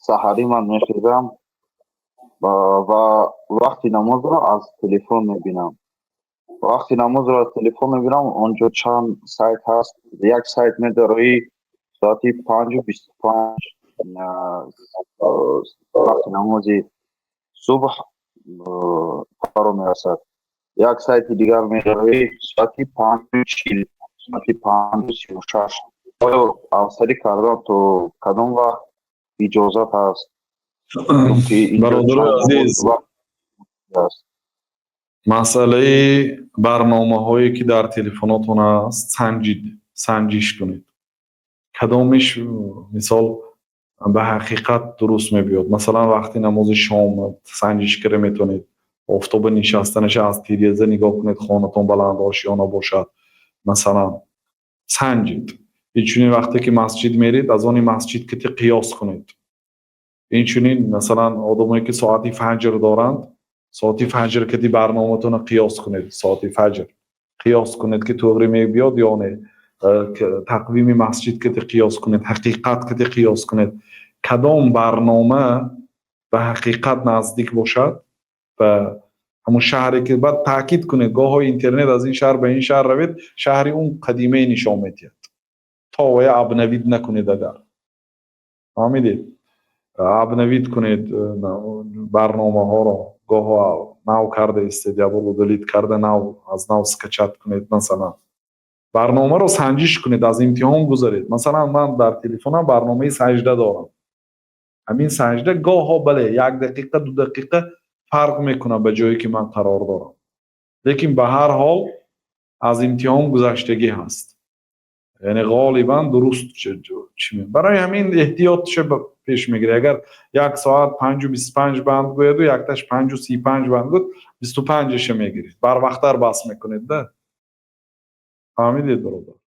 Саҳарӣ ман мехезам ва вақти намозро аз телефон мебинам. Вақти намозро аз телефон мебинам, он ҷо чанд сайт ҳаст. Як сайт медароӣ, соати 5:25 вақти намози субҳ фаро мерасад. Як сайти дигар медароӣ, соати 5:40, соати 5:36. Оё авсарӣ кардан то кадом вақт иҷозат ҳаст? Бародарои азиз, масъалаи барномаҳое, ки дар телефонотон аст, санҷид, санҷиш кунед, кадомиш, мисол, ба ҳақиқат дуруст мебиёд. Масалан, вақти намози шом санҷиш карда метавонед, офтоба нишастанаша аз тиреза нигоҳ кунед, хонатон баланд ошёна бошад, масалан, санҷид. Инчунин вақте ки масҷид меред, аз они масҷид кити қиёс кунед. Инчунин, масалан, одамое ки соати фаҷр доранд, соати фаҷр кити барноматонро қиёс кунед, соати фаҷр қиёс кунед, ки тоғри мебиёд ё не. Тақвими масҷид кити қиёс кунед, ҳақиқат кити қиёс кунед. Кадом барнома ба ҳақиқат наздик бошад, ба ҳамон шаҳре ки, баъд таъкид кунед. Гоҳо интернет аз ин шаҳр ба ин шаҳр равед, шаҳри он қадимае нишон медиҳад, то вая обновить накунед. Агар фаҳмидед, обновить кунед барномаҳоро, гоҳо нав карда истед, ябор удалить карда, нав аз нав скачать кунед. Масалан, барномаро санҷиш кунед, аз имтиҳон гузаред. Масалан, ман дар телефонам барномаи саҷда дорам. Ҳамин саҷда гоҳо, бале, як дақиқа, 2 дақиқа фарқ мекунад ба ҷое ки ман қарор дорам, лекин ба ҳар ҳол аз имтиҳон гузаштагӣ ҳаст, яъне ғолибан дуруст. Барои ҳамин эҳтиётша пеш мегирӣ. Агар як соат 5:25 банд гӯяду якташ 5:35 банд гӯяд, 25-аша мегиред, барвақттар бас мекунед да. Фаҳмидед, бародар?